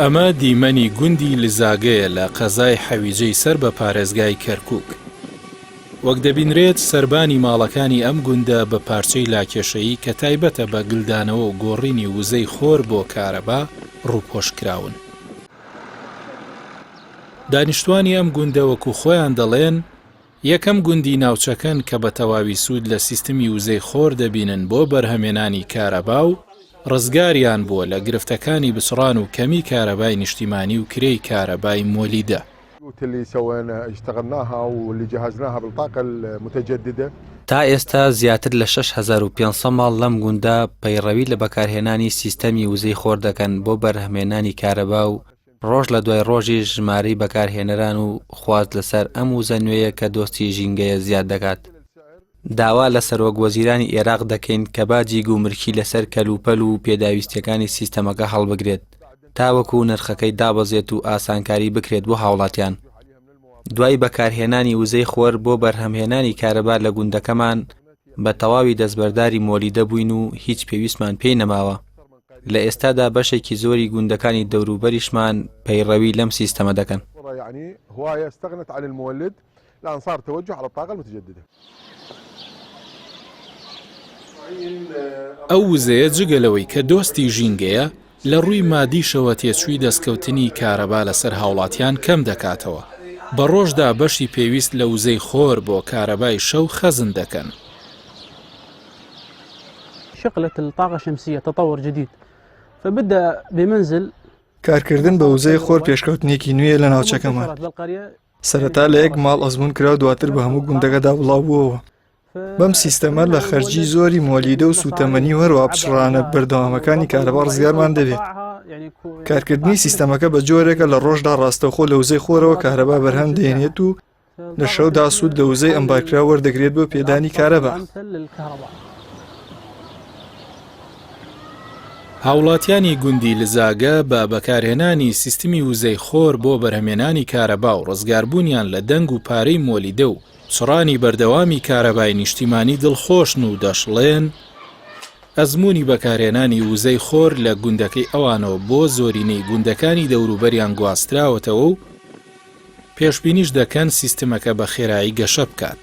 ئەمە دیمەنی گوندی لزاگەیە لە قەزای حەویجەی سەر بە پارێزگای کەرکووک. وەک دەبینرێت سەربانی ماڵەکانی ئەم گوندە بە پارچەی لاکێشەیی کە تایبەتە بە گلدانەوە و گۆڕینی وزەی خۆر بۆ کارەبا ڕووپۆش کراون. دانیشتوانی ئەم گوندە وەکو خۆیان دەڵێن، یەکەم گوندی ناوچەکەن کە بە تەواوی سوود لە سیستمی وزەی خۆر دەبینن بۆ بەرهەمێنانی کارەبا و ڕزگاریان بووە لە گرفتەکانی بچڕان و کەمی کارەبای نیشتیمانی و کرێی کارەبای مۆلیدە. تا ئێستا زیاتر لە 6500 ماڵ لەم گوندە پەیڕەوی لە بەکارهێنانی سیستەمی وزەی خۆر دەکەن بۆ بەرهەمهێنانی کارەبا و ڕۆژ لە دوای ڕۆژیش ژمارەی بەکارهێنەران و خواست لەسەر ئەم وزە نوێیە کە دۆستی ژینگەیە زیاد دەکات. داوا لە سەرۆک وەزیرانی ئێراق دەکەین کە باجی گومرکی لەسەر کەلوپەل و پێداویستیەکانی سیستەمەکە هەڵبگرێت تاوەکو نرخەکەی دابەزێت و ئاسانکاری بکرێت بۆ هاوڵاتیان. دوای بەکارهێنانی وزەی خۆر بۆ بەرهەمهێنانی کارەبا لە گوندەکەمان بە تەواوی دەستبەرداری مۆلیدە بووین و هیچ پێویستمان پێی نەماوە. لە ئێستادا بەشێکی زۆری گوندەکانی دەوروبەریشمان پەیڕەوی لەم سیستەمە دەکەن. ئەو وزەیە جگە لەوەی کە دۆستی ژینگەیە، لە ڕووی مادیشەوە تێچووی دەستکەوتنی کارەبا لەسەر هاوڵاتیان کەم دەکاتەوە. بە ڕۆژدا بەشی پێویست لە وزەی خۆر بۆ کارەبای شەو خەزن دەکەن. شقلة الطاقة الشمسية تطور جديد فبدأ بمنزل کارکردن بە وزەی خۆر پێشکەوتنێکی نوێیە لە ناوچەکەمان. سەرەتا لە یەک ماڵ ئەزموون کرا و دواتر بە هەموو گوندەکەدا بڵاو بووەوە. بەم سیستەمە لە خەرجی زۆری مۆلیدە و سووتەمەنی و هەروەها پچڕانە بەردەوامەکانی کارەبا ڕزگارمان دەبێت. کارکردنی سیستەمەکە بە جۆرێکە لە ڕۆژدا ڕاستەوخۆ لە وزەی خۆرەوە کارەبا بەرهەم دێنێت و لە شەودا سوود لە وزەی ئەمبارکراو وەردەگرێت بۆ پێدانی کارەبا. هاوڵاتیانی گوندی لزاگە بە بەکارهێنانی سیستمی وزەی خۆر بۆ بەرهەمێنانی کارەبا و ڕزگاربوونیان لە دەنگ و پارەی مۆلیدە و چڕانی بەردەوامی کارەبای نیشتیمانی دڵخۆشن و دەشڵێن، ئەزموونی بەکارهێنانی وزەی خۆر لە گوندەکەی ئەوانەوە بۆ زۆرینەی گوندەکانی دەوروبەریان گواستراوەتەوە و پێشبینیش دەکەن سیستمەکە بە خێرایی گەشە بکات.